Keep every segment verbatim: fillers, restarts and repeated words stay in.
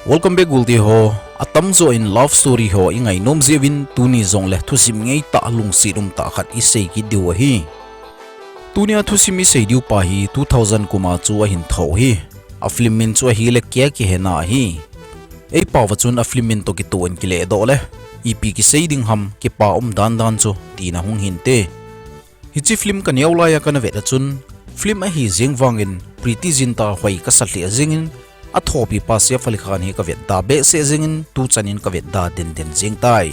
Welcome back, gulte ho. Atamjo in love story ho i ngainom jeh uvin tuni jongle thusim ngeitah lungset umtah khat i sei kit diu ahi. Tunia thusim i sei diu pa hi two thousand kum a chu ahin thou hi. A film min chu ahile Kya Kehna ahi. Ei pao va chun a film min toh kitoh in kile doh le, ipi kisei ding ham, kipa um dan dan chu tina hung hinte. Hiche film ka neo lai a kana vet a chun, film ahi jeng vangin Preity Zinta hoi kasa lheh jengin, a thopi pa Saif Ali Khan hi ka vet da behseh jengin, tuchan in ka vet da den den jeng tai.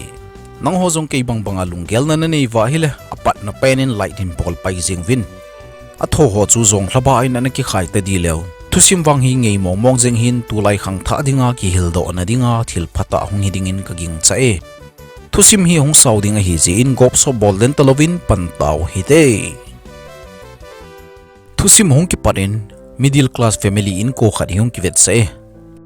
Nangho jong kei bang banga lunggelna na nei uva ahile, apatna pen in like in bol pai jeng uvin. A tho ho chu jong lhaba in ana kikhai ta di leu. Thusim vang hi ngei mong mong jeng hin tulai khangthah dinga kihil doh na dinga thil phatah hung hi dingin ka gingcha e. Thusim hi hung sao ding ahi jeh in gopsop bol den talouvin pan tau hite. Thusim hung kipat in middle class family inko khat hi hung kivetsah e.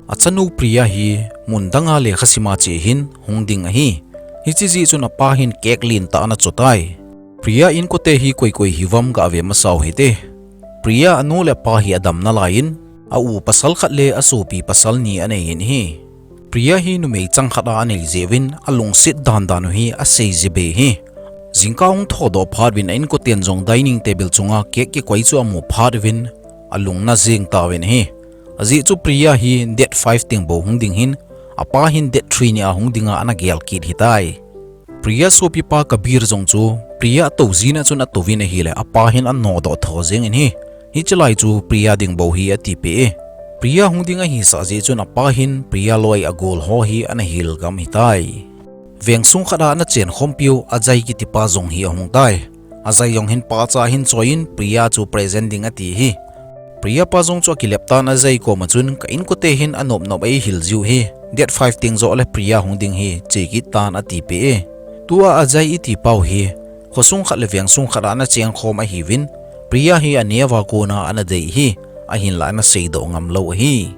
A chanu Priya hi mun danga lekha sima che hin hung ding ahi. Hiche jeh chun apa hin cake lentah ana cho tai. Priya inkote hi koi koi hiuvam ga ve masa u hite. Priya anu le apa hi adam nalai in, a u pasal khat le a sopi pasal ni anei in ahi. Priya hi numei chang khat a anei jeh uvin, a lungset dan dan u hi asei ji be hi. Jingkah hung thodoh phat uvin a inkoten jong dining table chunga cake kikoi chu amu phat uvin, alung na jeng tauvin ahi. Ajeh chu Priya hi date five teng bou hung ding hin, apa hin date three ni a hung dinga ana gel kit hitai. Priya sopipa Kabir jong chu Priya atou jin a chun atouvin ahile, apa hin anodoh tho jengin ahi. Hiche lai chu Priya ding bou hi atipeh e. Priya hung ding ahisah jeh chun apa hin Priya loi agol ho hi ana hilgam hitai. Veng sung khat a ana chen khompiu Ajay kitipa jong hi ahung tai. Ajay jong hin pacha ahin choi in Priya chu present ding ati hi. Priya pa jong chu akilep tan Ajay koma chun, ka inkote hin anop nop eihil jiu hi, date five teng joh le Priya hung ding hi, che kit tan atipeh e. Tua Ajay iti pau hi, khosung khat le veng sung khat a ana cheng khom ahiuvin, Priya hi aneo va kona ana dei hi, ahinla ana seidoh ngam lou ahi.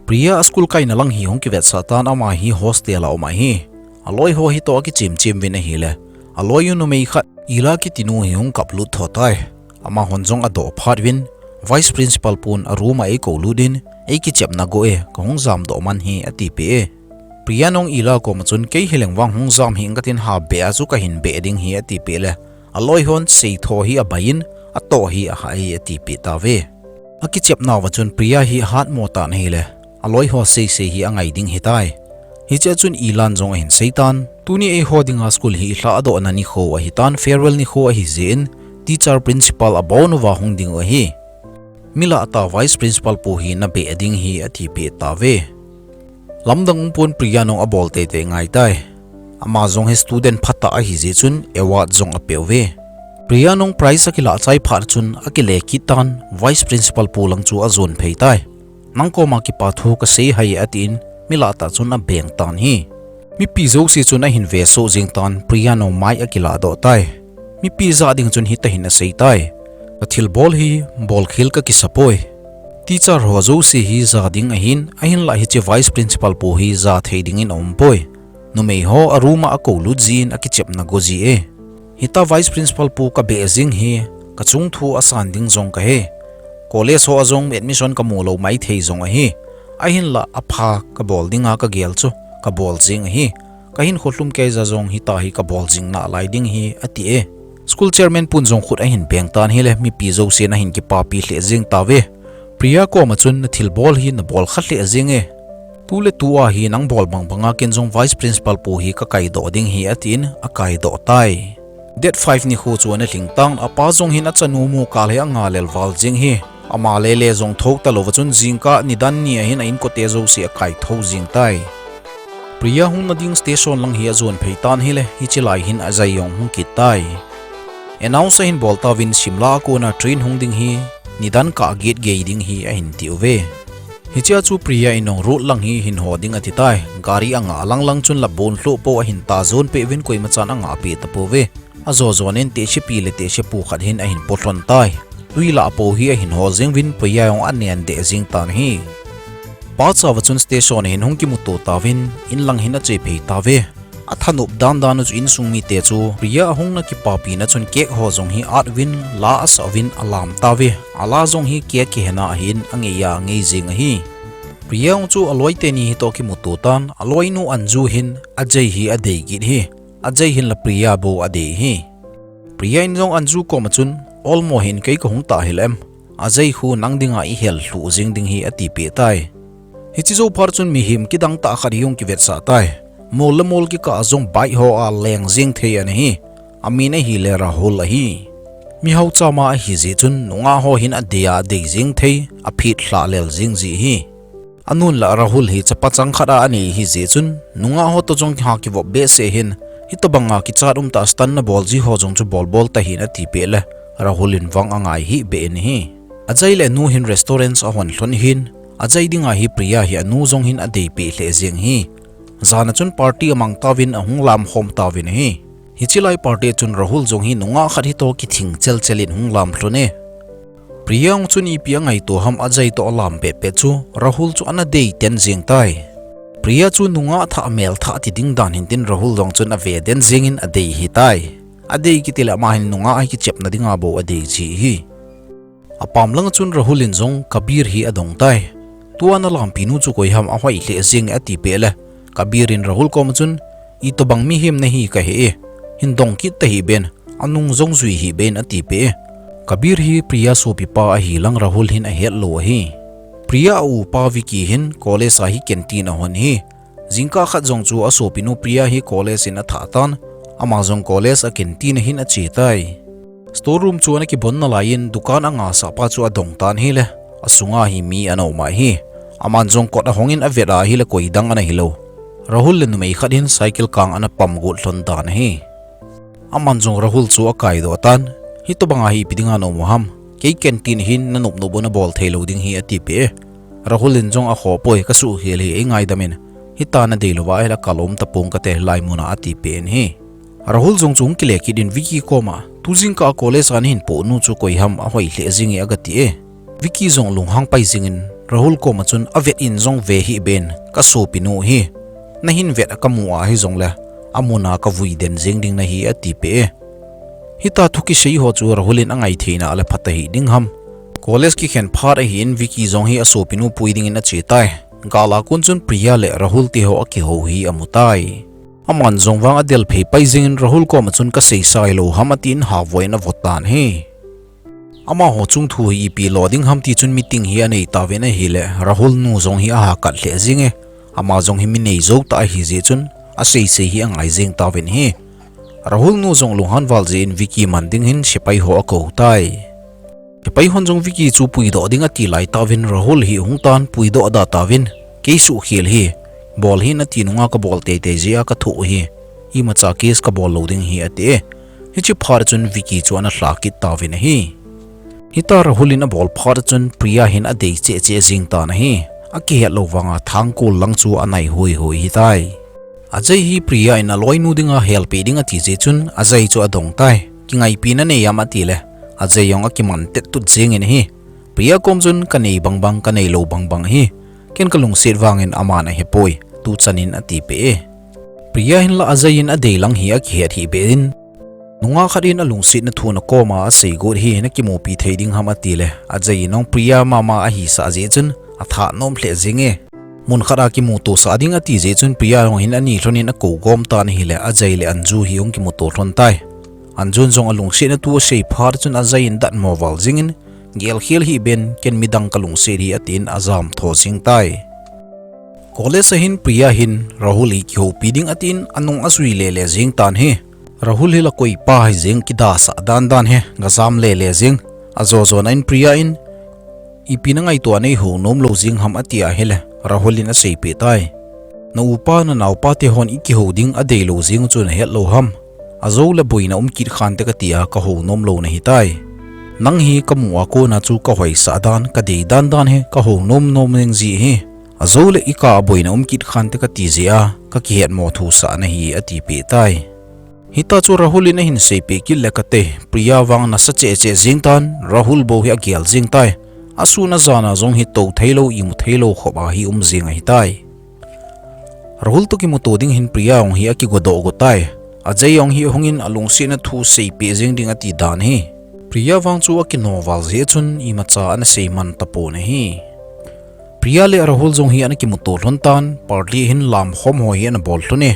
Priya a school kaina lang hi hung kivetsah tan, ama hi hostel a um ahi. Aloi ho hitoh akichem chem uvin ahile, aloi u numei khat Ila kitinu hi hung kap lut tho tai. Amahon jong adoh phat uvin, Vice Principal pun a room a eikou lut in, eikichepna go e, kahung jamdoh man hi atipeh e. Priya nung Ila koma chun kei hileng vang hung jam hih inge katin, ha beh a chu kahin beh ding hi atipeh le, aloi hon seitho hi abai in, atoh hi ahah e atipeh tauve. Akichepnauva chun Priya hi ahatmo tan ahile, aloi ho seisei hi angai ding hitai. Hichea chun Ilan jong ahin seitan, tuni eiho dinga school hi ilhahdohna nikho ahitan, farewell nikho ahijeh in, teacher principal abonuva hung dingu ahi. Milah tah Vice Principal pu hi nabeh ding hi atipeh tauve. Lamdang umpon Priya nung abol teitei ngaitai. Ama jong hi student phatah ahijeh chun award jong apeuve. Priya nung prize akilah chai phat chun akile kit tan, Vice Principal pu lang chu ajon phei tai. Nang koma kipa thu kasei hai atin, milah tah chun abeng tan hi. Mipi jouse chun ahin vesoh jeng tan, Priya nung mai akilahdoh tai. Mipi ja ding chun hitahin asei tai. Kathilbol hi, bolkhel kakisa poi. Teacher ho jouse hi ja ding ahin, ahinlah hiche Vice Principal pu hi ja thei dingin aumpoi. Numei ho a room a akoulut jin akichepna go ji e. Hita Vice Principal pu kabeh jing hi, kachung thu asan ding jong kahe. College ho a jong admission kamu lou maithei jong ahi. Ahinlah apha kabol dinga kagel chu, kabol jing ahi. Kahinkho lhum keija jong hita hi kabol jing nalai ding hi, ati e. School chairman pun jong khut ahin beng tan hile, mipi jousen ahin kipapi lheh jeng tauve. Priya koma chun, nathilbol hi nabol kha lheh jeng e. Tuletua hi nang bol bangbanga ken jong Vice Principal pu hi kakaidoh ding hi, atin akaidoh tai. Date five nikho chu ana lhing tan, apa jong hin achanu mu kal hi angalel val jeng hi. Ama lele jong thou talouva chun jingkah nidan ni ahin a inkote jouse akaithou jing tai. Priya hungna ding station lang hi ajon phei tan hile, hiche lai hin Ajay jong hung kit tai. Announce ahin bol tauvin Shimla a kona train hung ding hi, nidan kah get gei ding hi ahin tiuve. Hichea chu Priya in jong road lang hi hin ho ding ati tai. Gari angah lang lang chun labon lhoh pou ahin tajon peh uvin koimachan angah peh tapouve. Ajo jonin tehsepi le tehsepu khat hin ahin polhon tai. Twi lah pou hi ahin ho jeng uvin Priya jong anen deh jeng tan ahi. Pachauva chun station a hin hung kimuto tauvin, in lang hin ache phei tauve. Athanop dan dan u chu insung mite chu Priya ahungna kipapina chun cake ho jong hi at uvin la asah uvin alam tauve. Ala jong hi Kya Kehna ahin angeiya angei jeng ahi. Priya jong chu aloi teni hitoh kimuto tan, aloinu Anju hin Ajay hi adei kit hi. Ajay hin la Priya bou adei hi. Priya in jong Anju koma chun, "Olmo hin kei kahung tah hel em? Ajay khu nang dinga ihel lhuh jing ding hi," atipeh tai. Hiche jou phat chun mihem kidang tah khat hi hung kivetsah tai. Mol le mol kikah a jong bike ho a leng jing thei ana hi. Amin ahile Rahul ahi. Mihao chama ahi jeh chun nungah ho hin adei a adei jing thei, aphet lhah lel jing ji hi. Anun la Rahul hi chapa chang khat a anei hi jeh chun, nungah ho toh jong ha kivop behseh hin, hitobanga kichat umtah a stunt nabol ji ho jong chu bol bol tahih in atipeh le, Rahul in vang angai hih beh in ahi. Ajay le anu hin restaurant ahon lhon hin, Ajay dinga hi Priya hi anu jong hin adeipeh lheh jeng hi. Jan a chun party amang tauvin ahung lam khom tauvin ahi. Hiche lai party a chun Rahul jong hi nungah khat hitoh kithing chel chel in hung lam lhon e. Priya jong chun ipi angaito ham Ajay toh alam peh peh chu Rahul chu ana dei ten jeng tai. Priya chu nungah thah mel thah ti ding dan hin tin Rahul jong chun ave den jeng in adei hi tai. Adei kiti le ama hin nungah a kichepna dinga bou adei ji hi. Apam langa chun Rahul in jong Kabir hi adong tai. Tua nalampi nu chu koi ham ahoi lheh jeng e atipeh le. Kabir in Rahul koma chun, "Itobang mihem nahi kahe e. Hin dong kit tahih beh in, anung jong jui hih beh in," atipeh e. Kabir hi Priya sopipa ahi lang Rahul hin ahet lou ahi. Priya a upa Vicky hin college a hi canteen ahon hi. Jingkah khat jong chu asopinu Priya hi college in athah tan, ama jong college a canteen a hin ache tai. Store room chu ana kibon nalai in dukan a ngasah pa chu adong tan ahile, asunga hi mi ana um ahi. Aman jong kot ahong in avet a ahile koi dang ana hilou. Rahul le numei khat hin cycle kang ana pam got lhon tan ahi. Aman jong Rahul chu akaidoh tan, "Hitobanga hi ipi dinga naum u ham? Kei canteen hin nanop nop u nabol thei lou ding hi," atipeh e. Rahul in jong akhoh poi, "Kasuhkhel hi, eingaidam in, hitia nadei louva ahile kalom tapong kate hilai muna," atipeh in ahi. Rahul jong chu hung kile kit in Vicky koma, "Tu jingkah a college a nahin poh nu chu koi ham ahoi lheh jeng e," agati e. Vicky jong lunghang pai jeng in Rahul koma chun, "Avet in jong ve hih beh in, kasopinu hi. Nahin vet a kamu a hijongle, amuna kavui den jeng ding nahi," atipeh e. Hitia thu kisei ho chu Rahul in angai theina le phatah hih ding ham. College kikhen phat ahin Vicky jong hi asopinu pui dingin ache tai. Gal a kon chun Priya le Rahul te ho akihou hi amu tai. Aman jong vang adel phei pai jeng in Rahul koma chun, "Kasei sai lou ham?" atin havoh in avot tan ahi. Amaho chung thu hi ipi lo ding ham ti chun meeting hi anei tauvin ahile, Rahul nu jong hi aha kat lheh jeng e. Ama jong hi mi nei jou tah ahi jeh chun, asei sei hi angai jeng tauvin ahi. Rahul nu jong lunghan val jeh in Vicky man ding hin sepai ho akou tai. Sepai hon jong Vicky chu puidoh ding ati lai tauvin Rahul hi ahung tan puidoh da tauvin, "Kei suhkhel hi, bol hih in ati nunga kabol teitei jeh a kathoh u hi, imacha case kabol lou ding hi," ati e. Hiche phat chun Vicky chu ana lha kit tauvin ahi. Hitia Rahul in abol phat chun Priya hin adei cheh cheh jeng tan ahi. Akihet lou vanga thangkol lang chu anai hoi hoi hitai. Ajay hi Priya in aloinu dinga helpeh ding ati jeh chun Ajay chu adong tai. "Kingaipi nanei am?" atile, Ajay jong akiman tet tut jeng in ahi. Priya kom chun, "Kanei bang bang, kanei lou bang bang ahi. Ken kalungset vangin aman ahepoi, tuchan in," atipeh e. Priya hin la Ajay in adei lang hi akihet hih beh in, "Nungah khat in alungsetna thu nakoma asei got hi nakimupi thei ding ham?" atile, Ajay in jong Priya mama ahisah jeh chun athah nom lheh jeng e. Mun khat a kimutosah ding ati jeh chun Priya jong hin ani lhon in akou gom tan ahile, Ajay le Anju hi hung kimuto lhon tai. Anju in jong alungsetna thu asei phat chun Ajay in datmo val jeng in, "Gelkhel hih beh in, ken midang kalungset hi," atin ajam tho jeng tai. College a hin Priya hin Rahul hi kihoupi ding atin anung ajui lele jeng tan ahi. Rahul hi la koipa hijeng kidasah dan dan hi gajam lele jeng. Ajo jona in Priya in, "Ipi nangaito a neihou nom lou jeng ham?" ati ahile, Rahul in aseipeh tai. "Na upa, na naopa te hon ikihou ding adei lou jeng u chu nahet lou ham? Ajou le boina um kit khante kati a kahou nom lou nahi tai. Nang hi kamu a kona chu kahoisah dan, kadei dan dan hi kahou nom nom jeng ji hi. Ajou le ikah a boina um kit khante kati jeh a kakihetmo thusah nahi," atipeh tai. Hitia chu Rahul in ahin seipeh kit le kate, Priya vang nasa cheh cheh jeng tan, Rahul bou hi agel jeng tai. Asun ajan a jong hi tou thei lou, imu thei lou khop a hi um jeng ahi tai. Rahul toh kimuto ding hin Priya jong hi akigodoh got tai. Ajay jong hi ahung in alungsetna thu seipeh jeng ding ati dan ahi. Priya vang chu akino val jeh chun imacha ana seiman tapon ahi. Priya le Rahul jong hi ana kimuto lhon tan, party hin lamkhom ho hi ana bol lhon e.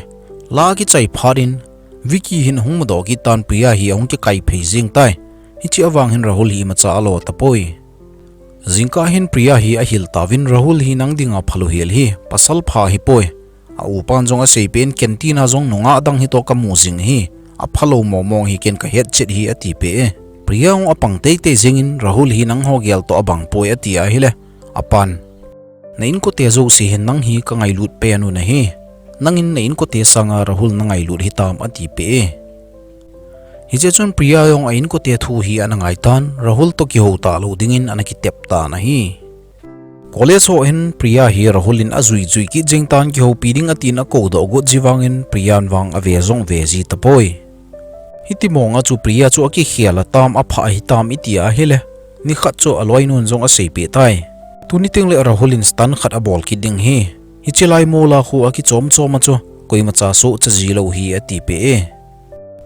La kichai phat in, Vicky hin ahung mudoh kit tan Priya hi ahung kikai phei jing tai. Hiche avang hin Rahul hi imacha alo tapoi. Jingkah hin Priya hi ahil tauvin, Rahul hi nang dinga phalou hel hi, pasal pha hipoi. A upan jong asei peh in, canteen a jong nungah dang hitoh kamu jing hi, aphalou mong mong hi, ken kahet chet hi ati peh e. Priya jong apang teitei jingin, Rahul hi nangho gel toh abang poi ati ahile, apan, na inkote jouse hin nang hi kangailut pen u nahi. Nangin na inkote sanga Rahul nangailut hitam ati peh e. Hiche chun Priya jong a inkote thu hi ana ngai tan, Rahul toh kihou talou dingin ana kitep tan ahi. College ho hin Priya hi Rahul in ajui jui kit jeng tan, kihoupi ding atin akou doh got ji vangin Priya in vang ave jong ave ji tapoi. Hiti mong a chu Priya chu akikhel atam, apha ahitam iti ahile, nikhat chu aloinun jong asei peh tai. Tuni tengle Rahul in stand khat abol kit ding hi. Hiche lai mol a khu akichom chom a chu koimacha sohcha ji lou hi ati peh e.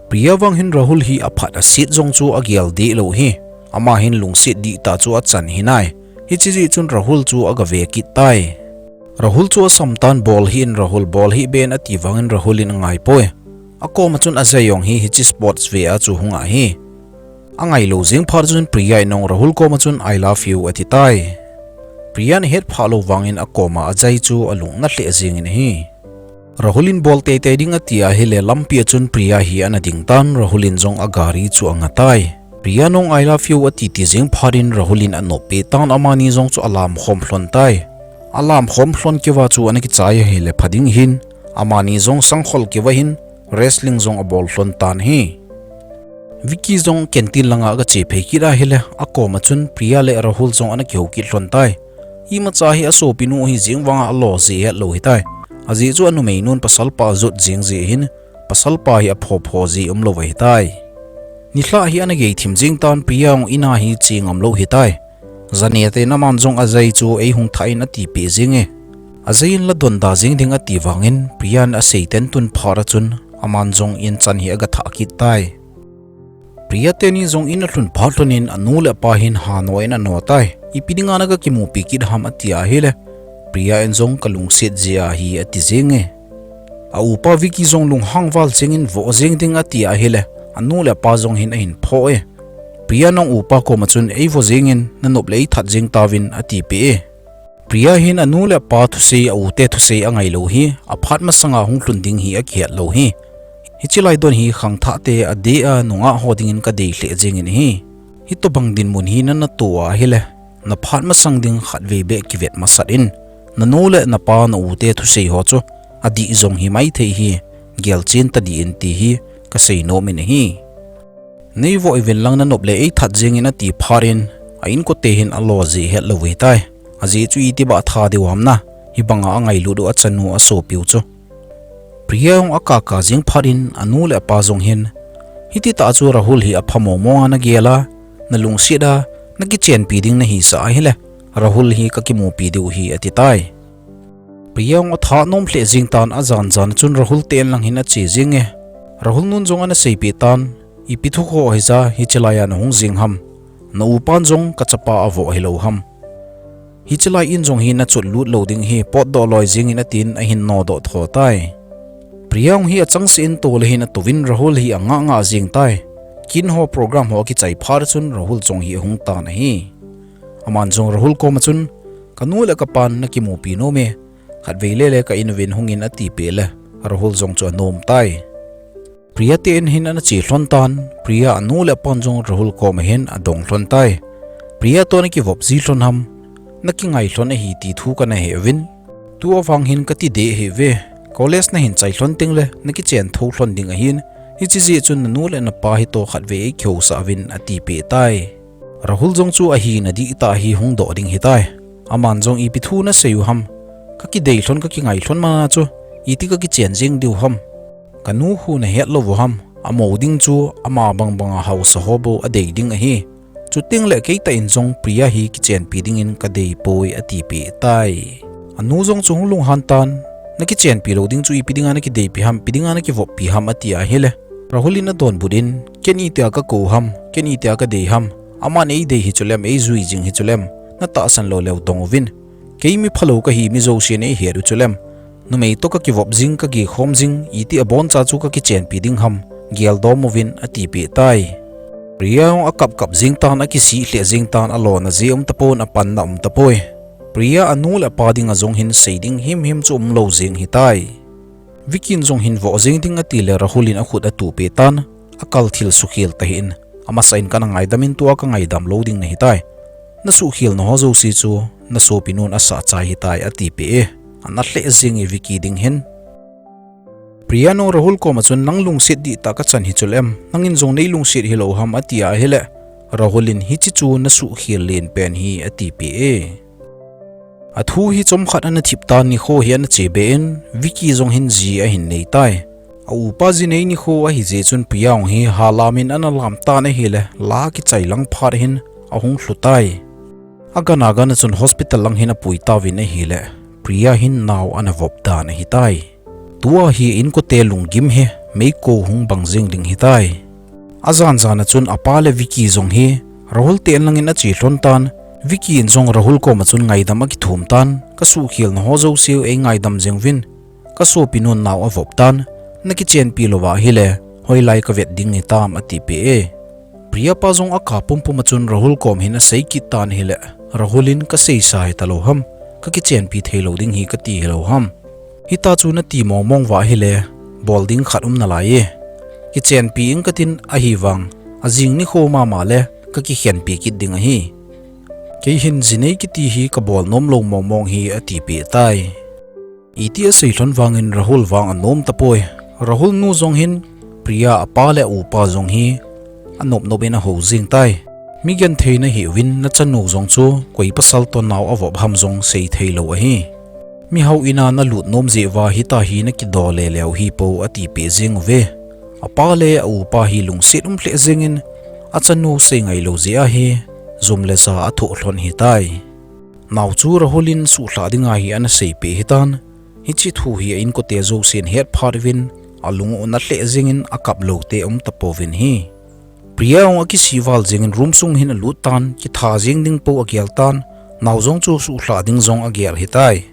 Priya vang hin Rahul hi aphat aset jong chu agel deh lou hi. Ama hin lungset dihtah chu achan hinai. Hiche jeh chun Rahul chu agave kit tai. Rahul chu asam tan, bol hih in Rahul, bol hih ben ati vangin Rahul in angai poi. Akoma chun Ajay jong hi hiche sports vea chu hung ahi. Angailou jing phat chun Priya in jong Rahul koma chun I love you ati tai. Priya in ahet phah lou vangin akoma Ajay chu alung ana lheh jingin ahi. Rahul in bol teitei ding ati ahile, lampi a chun Priya hi ana ding tan, Rahul in jong agari chu anga tai. Priya in jong I love you ati ti jing phat in Rahul in anop peh tan, amani jong chu alamkhom lhon tai. Alamkhom lhon keuva chu ana kichai ahile pha ding hin, amani jong sangkhol keuva hin wrestling jong abol lhon tan ahi. Vicky jong canteen langa agache phei kit ahile, akoma chun Priya le Rahul jong ana kihou kit lhon tai. Imacha hi asopinu hi jing vanga alo jeh hetlou hitai. Ajeh chu anumeinun pasalpa ajot jing jeh hin, pasalpa hi apho pho ji umlou ahitai. Nilhah hi ana gei thim jing tan, Priya jong in a hi che ngam lou hitai. Janeh tah in aman jong Ajay chu eihung thah in ati peh jing e. Ajay in la donda jing ding ati vangin Priya in asei tentun phat a chun aman jong in chan hi aga thah kit tai. Priya teni jong in alhun phat lhon in anu le apa hin hano in ano tai. Ipi dinga naga kimupi kit ham ati ahile, Priya in jong kalungset jeh ahi ati jing e. A upa Vicky jong lunghang val jingin vo jing ding ati ahile, anu le apa jong hin ahin phoh e. Priya in jong upa koma chun eivo jingin nanop le eithat jing tauvin ati peh e. Priya hin anu le apa thusei, a ute thusei angailou hi, aphat masanga hung lhun ding hi akihet lou hi. Hiche lai don hi khangthah te adeh a nungah ho dingin kadei lheh jingin ahi. Hitobang dinmun hi nana toh ahile, naphat masang ding khatvei beh kivet masat in, nanu le napa na ute thusei ho chu adih jong hi maithei hi, gelchen tadih in ti hi kasei nom in ahi. Neivo uvin lang nanop le eithat jingin ati phat in, a inkote hin alo jeh hetlou ahitai. Ajeh chu itibah tha diu ham na, hibanga angailut u achanu asopiu chu. Priya jong akaka jing phat in anu le apa jong hin, hititah chu Rahul hi apha mong mong a nagel a, nalungset a, nakichenpi ding nahisah ahile, Rahul hi kakimupi diu ahi ati tai. Priya jong atha nom lheh jing tan, ajan jan chun Rahul te in lang hin ache jing e. Rahul nun jong ana seipeh tan, ipi thu kho hija hiche laiya nahung jing ham. Na upan jong kachapa avoh hilou ham. Hiche lai in jong hi nachot lut lou ding hi, potdoh loi jingin atin ahin nodoh tho tai. Priya jong hi achangseh in tole hin atouvin Rahul hi angah ngah jing tai. Kin ho program ho akichai phat chun Rahul jong hi ahung tan ahi. Aman jong Rahul koma chun, kanu le kapan nakimupi nom e, khatvei lele ka in uvin hungin ati peh le, Rahul jong chu anom tai. Priya te in hin ana che lhon tan, Priya anu le apan jong Rahul koma hin adong lhon tai. Priya toh nakivop ji lhon ham, nakingai lhon ahi ti thu kana he uvin. Tu avang hin kati deh hih uve, college nahin chai lhon tengle nakichen thou lhon ding ahin, hiche jeh chun nanu le napa hitoh khatvei eikihousah uvin ati peh tai. Rahul jong chu ahina dihtah hi hung doh ding hitai. Aman jong ipi thu nasei u ham, kakidei lhon kakingai lhon mana chu, iti kakichen jeng diu ham. Kanu khu nahet lou u ham, amou ding chu ama bang banga haosa ho bou adei ding ahi. Chutengle keitah in jong Priya hi kichenpi dingin kadei poi ati peh tai. Anu jong chu hung lunghan tan, nakichenpi lou ding chu ipi dinga nakideipi ham, ipi dinga nakivoppi ham ati ahile, Rahul in adonbut in, ken itia kakou ham, ken itia kadei ham, aman eidei hichulem, eijui jing hichulem, natahsan lou leu dong uvin. Kei mi phalou kahi mi jousen eihet u chulem. Numei toh kakivop jing, kagekhom jing, iti aboncha chu kakichenpi ding ham, geldom uvin atipeh tai. Priya jong akap kap jing tan, akisih lheh jing tan, alona jeh um tapon, apanna um tapoi. Priya anu le apa dinga jong hin sei ding himhim chu umlou jeng hitai. Vicky in jong hin voh jeng ding atile Rahul in akhut atupeh tan, akal thil sukhel tahih in, amasa in kana ngaidam in tua kangaidam lou ding nahitai. Nasuhkhelna ho jouse chu nasopinun asah chai hitai atipeh e. Ana lheh jeng e Vicky ding hin. Priya nu Rahul koma chun nang lungset dihtah kachan hi chulem, nangin jong neilungset hilou ham ati ahile, Rahul in hiche chu nasuhkhel lenpen hi atipeh e. Athu hi chomkhat ana thip tan nikho hi ana chebe in, Vicky jong hin ji ahin neitai. A upa ji nei nikho ahijeh chun Priya jong hi halam in ana lam tan ahile, la kichai lang phat hin ahung lhu tai. Agan agan a chun hospital lang hin apui tauvin ahile, Priya hin nao ana vop dan ahitai. Tua hi inkote lunggim hi meiko hung bang jeng ding hitai. Ajan jan a chun apa le Vicky jong hi Rahul te in langin ache lhon tan, Vicky in jong Rahul koma chun ngaidam akithum tan, kasuhkhelna ho jouse u eingaidam jeng uvin, kasopinun nao avop tan, nakichenpi louva ahile, hoilai kavet ding hitam atipeh e. Priya pa jong akap pumpum a chun Rahul kom hin asei kit tan ahile, Rahul in kaseisa hitalou ham, kakichenpi theilou ding hi kati hilou ham. Hita chu nati mongmong uva ahile, bol ding khat um nalai e. Kichenpi ing katin ahivang, ajing nikho mama le kakikhenpi kit ding ahi. Kei hin ji nei kiti hi kabol nomlou mongmong hi atipeh tai. Iti asei lhon vangin Rahul vang anom tapoi. Rahul nu jong hin Priya apa le upa jong hi anop nop in ahou jeng tai. Mi genthei nahiuvin, nachanu jong chu koi pasal toh nao avop ham jong seithei lou ahi. Mihao ina nalut nom jeh uva hita hi nakido lele u hipoi atipeh jeng uve. Apa le a upa hi lungset um lheh jengin, achanu seingai lou jeh ahi, jum le ja athoh lhon hitai. Nao chu Rahul in suhlhah dinga hi ana seipeh hitan, hiche thu hi a inkote jousen het phat uvin, alung u ana lheh jengin akap lou te um tapouvin ahi. Priya jong akisih val jengin room sung hin alut tan, kitha jeng ding pou agel tan, nao jong chu suhlhah ding jong agel hitai.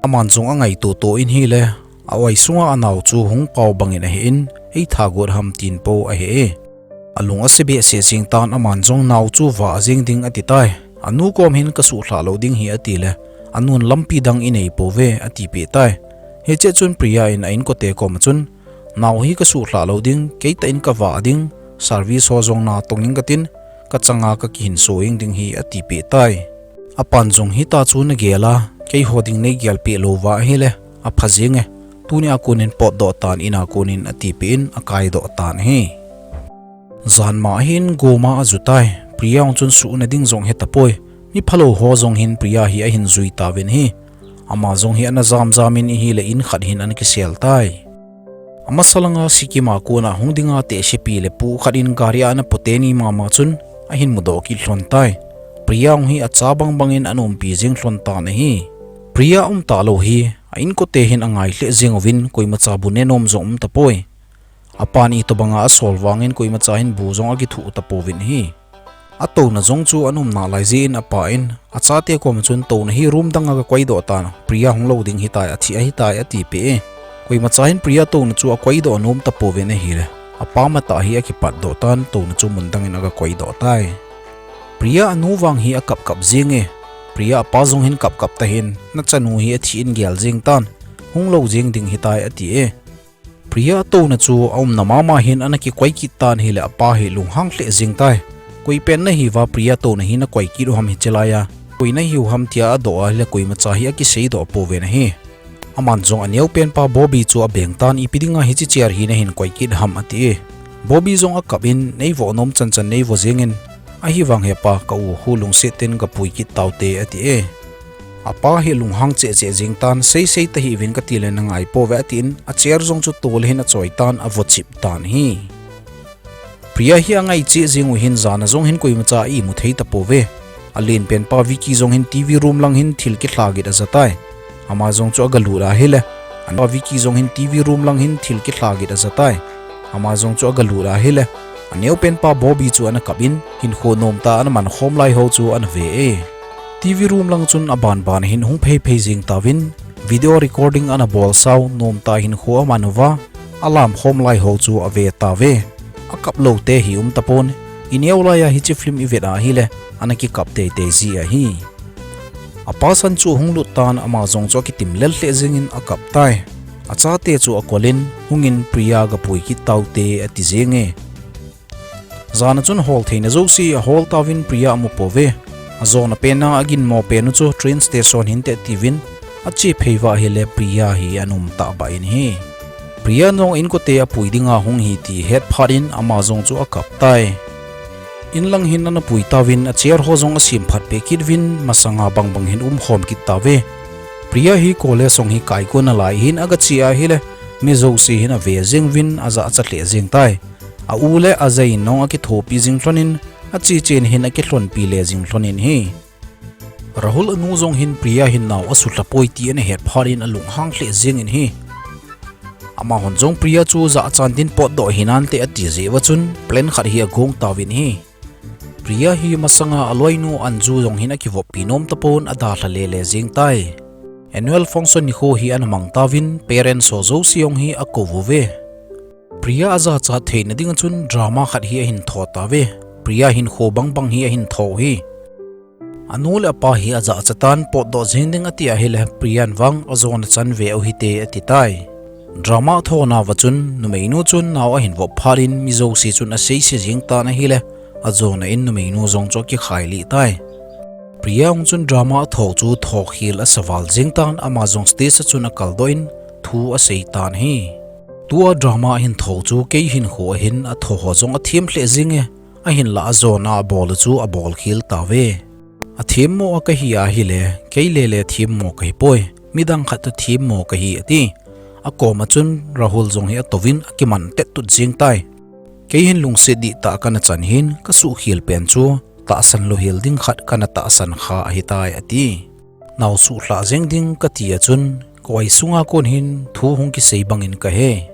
Aman jong angaito to in ahile, a-oi sunga anao chu hung pao bangin ahin, eitha got ham tin pou ahi e. Alung ase behseh jeng tan, aman jong nao chu vah jeng ding ati tai. Anu kom hin kasuhlhah lou ding hi atile, anun lampi dang inei pouve atipeh tai. Hichea chun Priya in a inkote koma chun, nao hi kasuhlhah lou ding, keitah in kavah ding, service ho jong natong ing katin, kachanga kakihinso ing ding hi atipeh tai. Apan jong hita chu nagel a, keiho ding neigelpeh louva ahile, apha jenge, tunia konin potdoh tan, ina konin atipeh in akaidoh tan ahi. Janma ahin goma aju tai, Priya jong chun suhna ding jong hetapoi. Mi phalou ho jong hin Priya hi ahin jui tauvin ahi. Ama jong hi ana jam jam in ahile in khat hin ana kisel tai. Amasa langa Sikkim a kona hung dinga tehsepi le pu khat in gari a ana pote ni mama chun ahin mudoh kit lhon tai. Priya jong hi acha bang bangin ana umpi jeng lhon tan ahi. Priya aum talou hi a inkote hin angai lheh jeng uvin, koimacha bu ne nom jong um tapoi. Apan itobanga asol vangin koimacha hin bu jong akithuh tapouvin ahi. Atouna jong chu ana um nalai jeh in apa in achate koma chun touna hi room danga kakoidoh tan, Priya hung lou ding hitai, athi ahitai atipeh e. Koimacha hin Priya touna chu akoidoh nom tapouvin ahile, apa matah hi akipatdoh tan, touna chu mun dangin agakoidoh tai. Priya anu vang hi akap kap jenge. Priya apa jong hin kap kap tahin, nachanu hi athi in gel jeng tan, hung lou jeng ding hitai ati e. Priya touna chu aumna mama hin ana kikoi kit tan ahile apa hi lunghang lheh jeng tai. Koipen nahiuva Priya touna hi nakoi kit u ham hiche laiya? Koi nahiu ham tia adoh ahile koimacha hi akiseidoh pouvin ahi. Aman jong aneopenpa Bobby chu abeng tan, ipi dinga hiche chair hi nahin koi kit ham ati e. Bobby jong akap in, neivo nom chan chan neivo jengin, ahivang hepa ka u khu lungset in gapui kit taute ati e. Apa hi lunghang cheh cheh jeng tan, sei sei tahih uvin katile nangai pouve atin, a chair jong chu tol hin achoi tan, avochip tan ahi. Priya hi angai cheh jeng u hin jana jong hin koimacha a imu thei tapouve. Alenpenpa Vicky jong hin TV room lang hin thil kilha git ajatai. Ama jong chu agalut ahile, anpa Vicky jong hin TV room lang hin thil kilha git ajatai. Ama jong chu agalut ahile, aneopenpa Bobby chu ana kap in, hinkho nomtah a ana mankhom lai ho chu ana ve e. T V room lang chun aban ban hin hung phei phei jing tauvin, video recording ana bol sau nom tah hin kho aman uva, alam khom lai ho chu ave tauve. Akap lou te hi um tapon, ineo laiya hiche film ivet a ahile, ana kikap tei tei ji ahi. Apa san chu hung lut tan ama jong chu akitim lel lheh jingin akap tai. Achate chu akolin, hungin Priya gapui kit taute ati jinge. Jan a chun hol theina jouse ahol tauvin Priya amu pouve. Ajona pen a aginmo pen u chu train station hinte tiuvin, ache phei uva ahile Priya hi ana um tahbeh in ahi. Priya jong inkote apui dinga hung ahi ti het phat in ama jong chu akap tai. In lang hin ana pui tauvin achair ho jong asem phat peh kit uvin masanga bang bang hin umkhom kit tauve. Priya hi college jong hi kai kon nalai hin agache ahile, mi jouse hin ave jing uvin ajachat lheh jing tai. A u le Ajay in jong akithopi jing lhonin, ache chen hin akilhonpi le jing lhonin ahi. Rahul anu jong hin Priya hin nao asulha poi ti ana het phat in alunghang lheh jingin ahi. Amahon jong Priya chu jachat din potdoh hinante ati jeh uva chun plan khat hi agong tauvin ahi. Priya hi masanga aloinu Anju jong hin akivoppi nom tapon adalha le le jing tai. Annual function nikho hi ana mang tauvin parents ho jouse jong hi akou uve. Priya ajachat theina dinga chun drama khat hi ahin tho tauve. Priya hinkho bang bang hi ahin tho u ahi. Anu le apa hi ajachat tan potdoh jing ding ati ahile Priya in vang ajona chan ve u hite ati tai. Drama thonauva chun numeinu chun nao ahin vop phat in mi jouse chun aseise jing tan ahile, ajona in numeinu jong chu akikhai lih tai. Priya jong chun drama atho chu thokhel asa val jing tan ama jong stage a chun akaldoh in thu asei tan ahi. Tua drama ahin tho chu kei hinkho a hin atho ho jong athem lheh jinge, ahinlah ajona abol u chu abol khel tauve. Athemmo a kahi ahile, kei le le themmo kahi poi, midang khat toh themmo kahi ati. Akoma chun Rahul jong hi atouvin akiman tettut jing tai. Kei hin lungset dihtah kana chan hin kasuhkhel pen chu tahsan louhel ding khat kana tahsan kha ahitai ati. Nao suhlhah jeng ding kati a chun, ka-oi sunga kon hin thu hung kisei bangin kahe.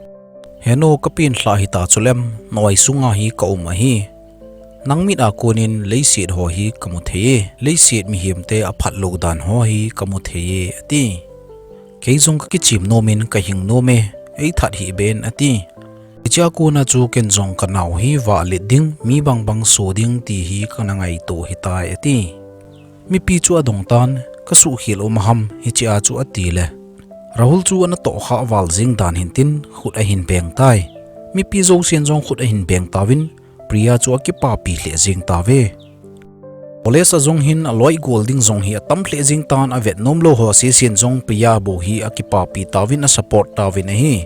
Henu, kapenlhah hita chulem, na-oi sunga hi kaum ahi. Nang mit a konin leiset ho hi kamu thei e, leiset mihemte aphatlou dan ho hi kamu thei e, ati. Kei jong kakichem nomin kahing nom e, eithat hih ben, ati. Hichea kona chu ken jong kanao hi vahlet ding, mi bangbang so ding ti hi kana ngaito hitai, ati. Mipi chu adong tan, kasuhkhel um ham, hichea chu atile. Rahul chu ana tohkhah val jeng dan hintin, khut ahin beng tai. Mipi jousen jong khut ahin beng tauvin, Priya chu akipapi lheh jeng tauve. College a jong hin aloi gol ding jong hi atam lheh jeng tan, avet nomlou ho sesen jong Priya bou hi akipapi tauvin, asupport tauvin ahi.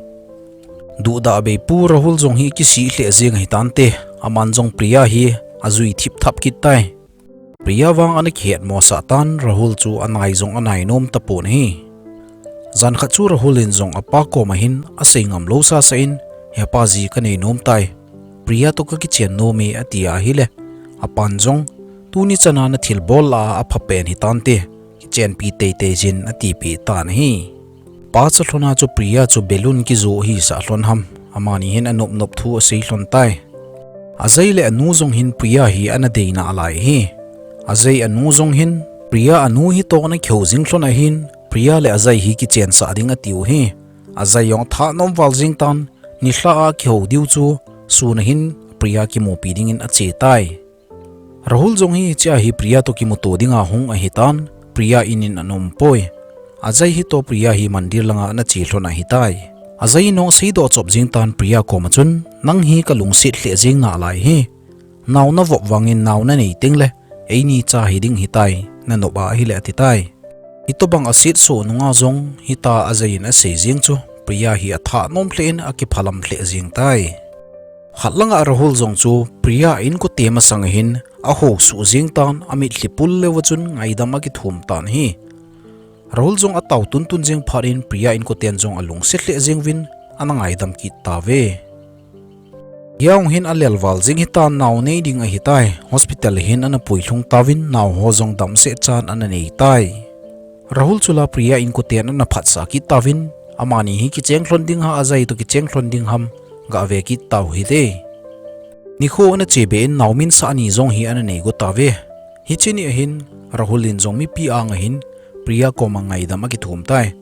Duhdah beipu Rahul jong hi kisih lheh jeng ahitante, aman jong Priya hi ajui thipthap kit tai. Priya vang ana kihetmosah tan, Rahul chu anai jong anai nom tapon ahi. Jan khat chu Rahul in jong apa koma hin asei ngam lou sasa in, Hepa, ji kanei nom tai. Priya toh kakichen nom e, ati ahile. Apan jong, tuni chana nathilbol lah a aphapen hitante, kichenpi teitei jin, atipeh tan ahi. Pacha lhona chu Priya chu balloon kijo ahisah lhon ham, amani hin anop nop thu asei lhon tai. Ajay le anu jong hin Priya hi ana dei nalai ahi. Ajay anu jong hin Priya anu hitoh ana kihou jing lhon ahin, Priya le Ajay hi kichensah ding atiu ahi. Ajay jong atha nom val jeng tan, nilhah a kihou diu chu sun a hin Priya kimupi dingin ache tai. Rahul jong hi hichea hi Priya toh kimuto dinga hung ahitan, Priya in in ana um poi. Ajay hitoh Priya hi mandir langa ana che lhon ahitai. Ajay in jong aseidoh chop jeng tan Priya koma chun, nang hi kalungset lheh jeng nalai ahi. Nao navop vangin nao nanei tengle, eini cha hiding ahitai, nanop a ahile, ati tai. Hitobang asetsoh nunga jong, hitia Ajay in asei jeng chu, Priya hi atha nom lheh in akiphalam lheh jeng tai. Khat langa Rahul jong chu Priya inkote masanga hin ahousuh jeng tan, amitlhi pul leuva chun ngaidam akithum tan ahi. Rahul jong atao tuntun jeng phat in Priya inkoten jong alungset lheh jeng uvin ana ngaidam kit tauve. Priya jong hin alel val jeng hitan, nao nei ding ahitai, hospital a hin ana puilhung tauvin, nao ho jong damseh chan ana nei tai. Rahul chu la Priya inkoten ana phatsah kit tauvin, amani hi kicheng lhon ding ham, Ajay toh kicheng lhon ding ham, gave kit tau hite. Nikho ana chebe in naomin sah ni jong hi ana nei go tauve. Hiche ni ahin, Rahul in jong mipi anga hin Priya koma ngaidam akithum tai.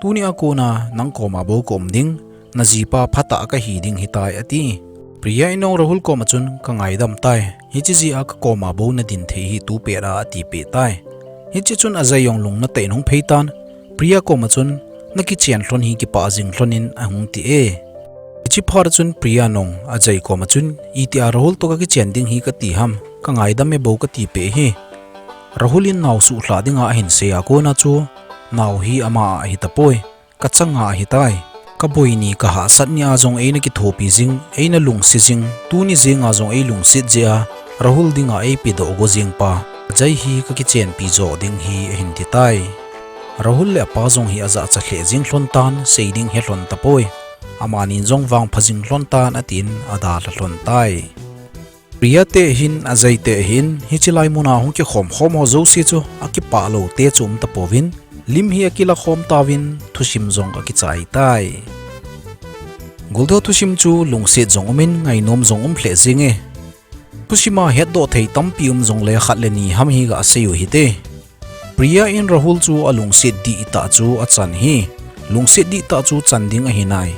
Tuni a kona nang koma bou kaum ding, najipa phatah kahi ding hitai ati. Priya in jong Rahul koma chun kangaidam tai. Hiche jeh a kakoma bou nadin thei hi tupet a atipeh tai. Hiche chun Ajay jong lung natah in hung phei tan. Priya koma chun nakichen lhon hi kipah jing lhon in ahung ti e. Hiche phat chun Priya in jong Ajay koma chun itia Rahul toh kakichen ding hi kati ham, kangaidam e bou katipeh hi. Rahul in nao suhlha dinga ahin sei a kona chu nao hi ama a ahitapoi. Kachanga ahitai. Kaboi ni kahahsat ni a jong eina kithopi jing, eina lungset jing, tuni jenga jong eilungset jeh a Rahul dinga eipedoh go jing pa Ajay hi kakichenpi jo ding hi ahin titai. Rahul le apa jong hi ajahcha lheh jing lhon tan, sei ding he lhon tapoi. Amani in jong vangpha jing lhon tan atin adalha lhon tai. Priya te hin, Ajay te hin, hiche lai muna hung kikhom khom ho jouse chu akipah lou te chu um tapouvin, lim hi akilakhom tauvin, thusim jong akichai tai. Goldo thusim chu lungset jong umin, ngainom jong um lheh jing e. Thusima hetdoh thei tampi um jongle khat le ni ham hi gasei u hite. Priya in Rahul chu alungset dihtah chu achan hi. Lungset dihtah chu chan ding ahi nai.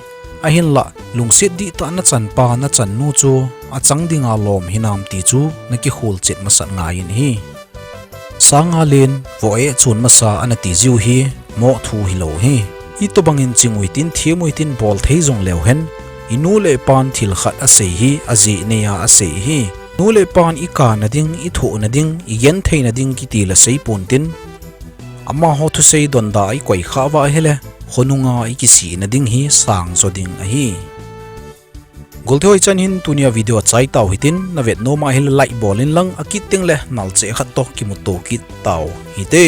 Ahinlah, lungset dihtah nachan pa nachan nu chu achang dinga lom hinam ti chu nakikholchet masat ngai in ahi. Sanga len, vo e chun masa anati jiu hi, moh thu hilou hi. Itobangin chingui tin, themui tin bol thei jongleu hen, inu le ipan thil khat asei hi ajeh nei a asei hi. Nu le ipan ikana ding, ithohna ding, igentheina ding kiti la seipon tin, amaho thusei donda a ikoi khah uva ahile, khonunga ikisihna ding hi sangjo ding ahi. Goldo hichan hin tunia video achai tau hitin, navet nom ahile like bol inlang, akit tengle nalcheh khat toh kimuto kit tau hite.